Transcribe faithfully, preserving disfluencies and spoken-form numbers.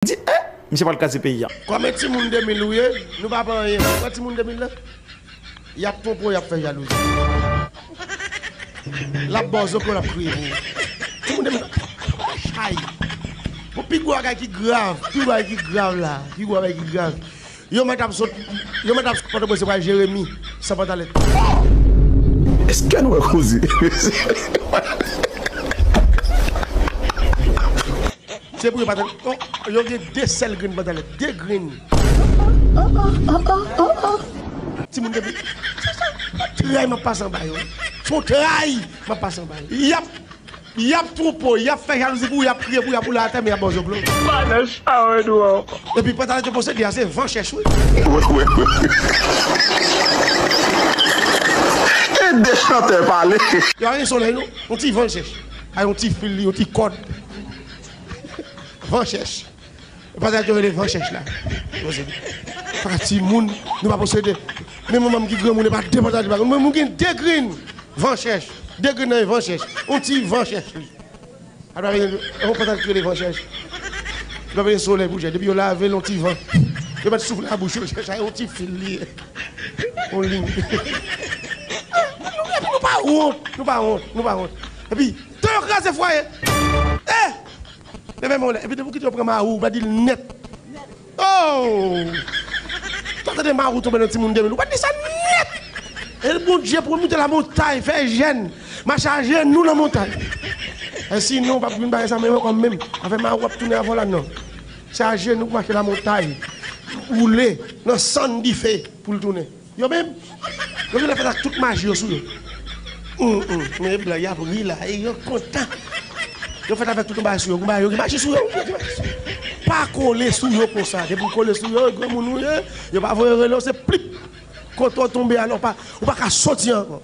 Di, eh, misye pral kraze peyi a. Kòm e timoun de mil ou ye, nou pa pran anyen. Pran timoun de mil la. Y ap twonpe w, y ap fè jalouzi. L ap ba w zoklo, l ap kriye pou ou. Timoun de mil la, chay. Bon, pi gwo bagay ki grav, pi gwo bagay ki grav la, pi gwo bagay ki grav. Yon mèt ap sot, yon mèt ap sot Pòtoprens, se pral Jeremi, san pantalèt. Èske nou wè koze? Se pou yo pa t, oh, yo gen de sèl grenn pantalèt, de grenn. Timoun depi, se yon tray m ap pase anba yo. Se yon tray m ap pase anba yo. Y ap, y ap twonpe w, y ap fè jalouzi pou ou, y ap kriye pou ou, y ap woule atè, men y ap ba w zoklo. Pa nan sa wè nou ankò. Epi pantalèt yo posede a, se van chèch, wi. Wi, wi, wi. E de chantè pale. Yo pa gen solèy, non. Yon ti van chèch. A yon ti fil li, yon ti kòd. Van chèch. E pa sa yo rele van chèch la. Posede. Pa timoun, nou pa posede. Men manman m ki granmoun, e pa de pantalèt li pa gen. Men moun gen de grenn van chèch. De grenn nan e van chèch. Yon ti van chèch li. A pa gen yon pantalèt ki rele van chèch. Li pa gen solèy pou chèch. Depi yo lave l, yon ti van. Yo mèt soufle a bouch yo, chèch a yon ti fil li ye. Yon liy. Nou, epi nou pa wont, nou pa wont, nou pa wont. Epi, tan yo kraze fwaye. Eh! Leve men w lè. Epi depi w kite yo pran mari w, ou pa di l nèt. Oh! Tan tande mari w tonbe nan timoun de mil, ou pa di sa nèt. E Bondye pwomete lamontay, fè jèn, mache ajenou nan montay. E sinon, w p ap vin bay sa menm ankò menm. Afè mari w ap tounen avè w la, non. Se ajenou pou mache lamontay, woule nan sann dife pou l tounen. Yo menm, yo genlè fèt ak tout maji yo sou yo. Hum, hum. Men blan, y ap ri la, e yo kontan. Yo fèt avèk tout yon bagay sou yo, yon bagay, yo gen maji sou yo, yo gen maji sou yo. Pa kole sou yo konsa, depi w kole sou yo, granmoun ou ye, yo pa voye rele w, se plip. Kote w tonbe a la, ou pa, ou pa ka soti ankò.